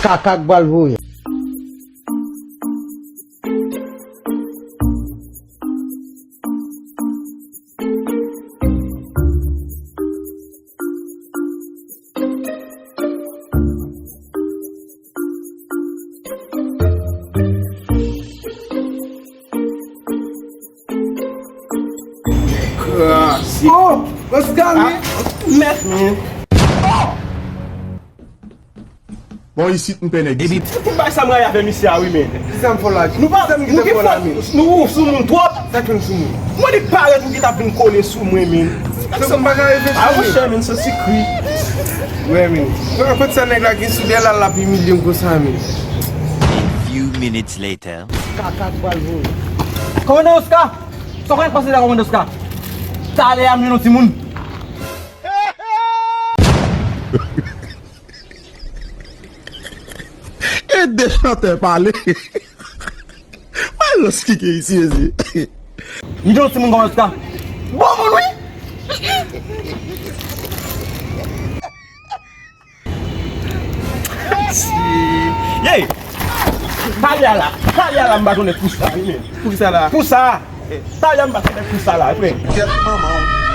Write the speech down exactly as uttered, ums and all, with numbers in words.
Kaka k pral voye. Krasi. Oh, Oscar, men. Mèt, men. Bon, isit, m pè nèg isit. Epi, se pou bay sa m rayi avè misye a, wi, men. Kisa m fè w la? Nou pa, nou gen fòt, nou sou moun twòp. Sa k fè m sou moun? Mwen, li parèt, ou ki t ap vin kole sou mwen, men. Sa m pa ka reflechi. A, monchè, men, se sikri. Wè, men. Mwen, kote sa nèg la gen soudè la, l ap imilye m konsa, men. A few minutes later. Kaka k pral voye. Kòmandan Oscar! Sa w konn k pase la, kòmandan Oscar? Talè a, m jwenn yon timoun. E de chantè pale. Wè lòs ki gen isi, mezye. M jwenn yon timoun, kòmandan Oscar. Bon moun, wi! Ye! Talè a la, talè a la, m pa konnen pou sa, wi, men. Pou ki sa la? Pou sa! Talè a m pa konnen pou sa la, wi. Kèt manman w.